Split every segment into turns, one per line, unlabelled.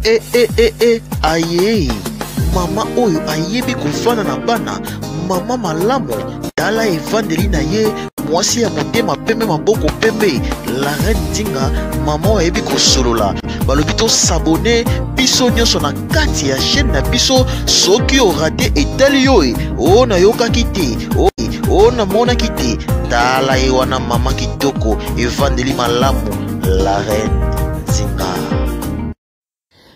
E e e e aye mama oyo ayebi kofanda na bana mama malamu tala evandeli na ye mwasi ya motema pembe maboko pembe la reine Nzinga mama oyo ayebi kosolola balobi tosabone biso nyonso na kati ya chaîne na biso soki orate etali yo e o nayokaki te o, o namonaki te tala ye wana mama kitoko evandeli malamu la reine Nzinga.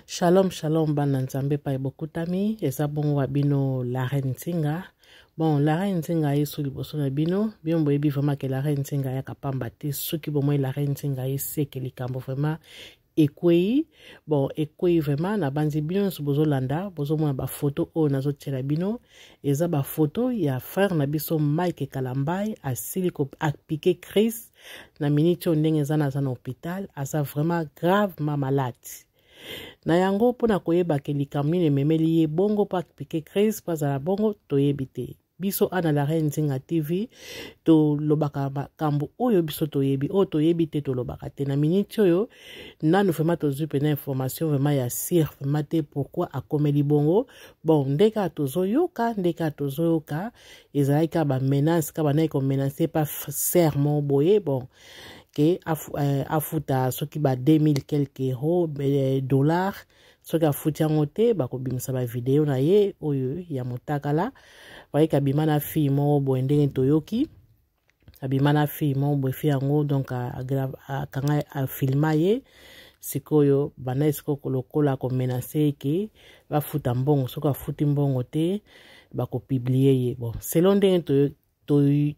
Shalom shalom bana nzambe epai bokutami eza bongo wa bino la reine Nzinga. Bon, la reine Nzinga aye so liboso na bino, bino boyebi vraiment ke la reine Nzinga ayaka pamba te. Soki bomoi la reine Nzinga aye seke likambo vraiment ekwei. Bon, ekwei vraiment na banzi bino nyonso bozolanda, bozomona ba photo oyo nazotiela bino, eza ba photo ya frère na biso Mike Kalambay asili ko appliquer crise na minute oyo ndenge eza naza na hôpital, aza vraiment gravement malade. Na yango mpo na koyeba ke likambo nini ememeli ye bongo mpo apike crise mpo azala bongo toyebi te. Biso ana la reine Nzinga TV tolobaka makambo oyo biso toyebi, oyo toyebi te tolobaka te. Na minute oyo nanu vraiment tozwi mpena information vraiment ya sire vraiment te pourquoi akomeli bongo. Bon, nde kaka tozoyoka, nde kaka tozoyoka ezalaki kaka ba menace, kaka bandaki komenace pa sere moko boye. Bon, ke afuta soki ba 2000 quelque euro dollars, soki afuti yango te bakobimisa ba video na ye oyo ya motakala. Bayeke abima na fille moko boye ndenge toyoki abima na fille moko boye, fille yango donc akanga afilma ye. Sikoyo banda sikoyo lokola komenase ye ke bafuta mbongo, soki afuti mbongo te bakopiblie ye. Bon, selon ndenge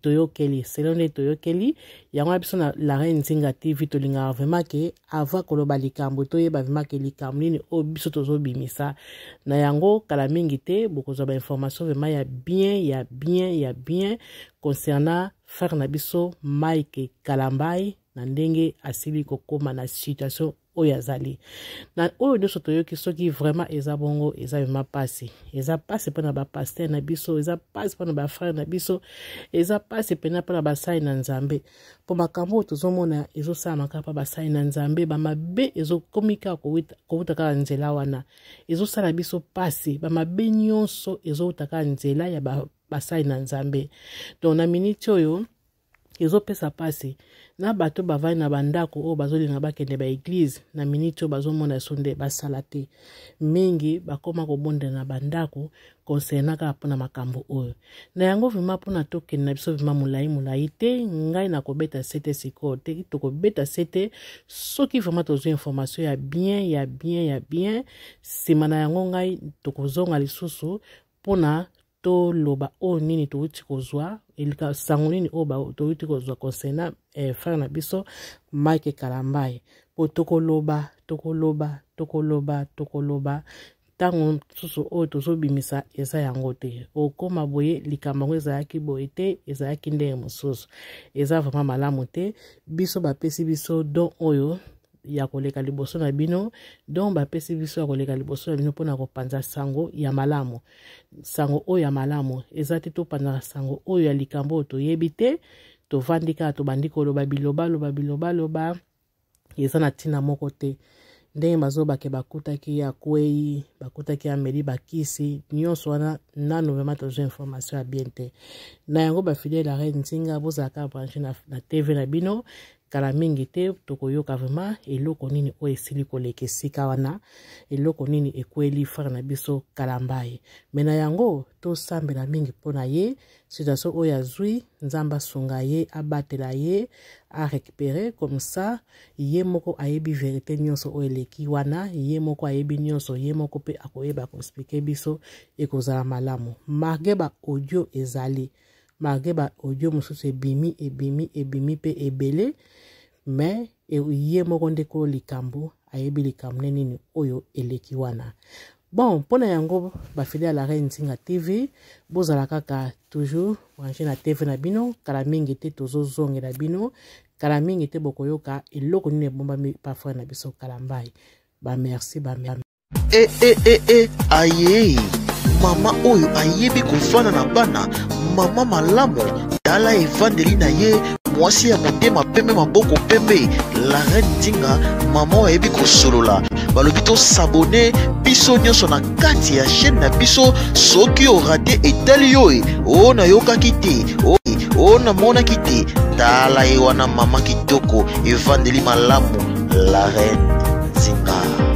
toyokeli, selon nde toyokeli yango na biso na la reine Nzinga TV tolingaka vraiment ke avant koloba likambo toyeba vraiment ke likambo nini oyo biso tozobimisa na yango. Kala mingi te bokozwa ba information vraiment ya bien ya bien ya bien concernant frère na biso Mike Kalambay na ndenge asili kokóma na situation oyo azali na oyo nyonso toyoki. Soki vraiment eza bongo, eza vraiment pasi, eza pasi mpona bapaster na biso, eza pasi mpona bafrère na biso, eza pasi mpena mpona basali na Nzambe, mpo makambo oyo tozomona ezosalama kaka mpa basali na Nzambe. Bamabe ezokomi kaka kowuta kaka nzela wana, ezosala biso pasi. Bamabe nyonso ezowuta kaka nzela ya basali na Nzambe. Donc na miniti oyo ezopesa mpasi na bato bavandi na bandako oyo bazolinga bakende ba eglize. Na miniti oyo bazomona so nde basala te mingi, bakoma kobondela na bandako concernant kaka mpona makambo oyo. Na yango vraimen mpona tokende na biso vraimen molai molai te, ngai nakobeta sete sikoyo te, tokobeta sete soki vraimen tozwi information ya bien ya bien ya bien. Nsima na yango ngai tokozonga lisusu mpona toloba oyo nini touti kozwa, elika sango nini oyo touti kozwa concernant frère na biso Mike Kalambay. Po tokoloba tokoloba tokoloba tokoloba ntango mosusu oyo tozobimisa eza yango te, okóma boye likambo yango ezalaki boye te, ezalaki ndenge mosusu, eza vraiment malamu te. Biso bapesi biso don oyo ya koleka liboso na bino, don bapesi biso ya koleka liboso na bino mpona kopanza sango ya malamu. Sango oyo ya malamu eza te topanzaka sango oyo ya likambo oyo toyebi te, tovandi kaka tobandi koloba bilobaloba bilobaloba, eza na ntina moko te. Ndenge bazobake bakutaki ye akwei, bakutaki ameli bakisi nyonso wana, nanu vraiment tozwi information ya bien te. Na yango bafidele ya reine Nzinga, bozalaka branche na TV na bino. Kala mingi te tokoyoka vraiment eloko nini oyo esili koleka esika wana, eloko nini ekweli frère na biso Kalambay. Me na yango tosambela mingi mpo na ye, situation oyo azwi, Nzambe asunga ye, abatela ye, arécupérer comme ça. Ye moko ayebi vérité nyonso oyo eleki wana, ye moko ayebi nyonso, ye moko mpe akoyeba koexplike biso, ekozala malamu. Malgré ba audio ezali, malgré ba audio mosusu ebimi ebimi ebimi mpe ebele, mais ye moko nde kolo likambo ayebi likambo nde nini oyo eleki wana. Bon, mpona yango bafidèle ya la reine Nzinga TV, bozala kaka toujours branché na TV na bino. Kala mingi te tozozongela bino, kala mingi te bokoyoka eloko nini ebombami pa frère na biso Kalambay. Ba merci, ba merci.
E e e e aye mama oyo ayebi kofanda na bana, mama malamu tala evandeli na ye. Mwasi ya motema pembe, maboko pembe, la reine Nzinga, mama oyo ayebi kosolola. Balobi to s'abonner biso nyonso na kati ya chaîne na biso. Soki orate etali yo e, o nayokaki te, o, o namonaki te, tala ye wana mama kitoko, evandeli malamu, la reine Nzinga.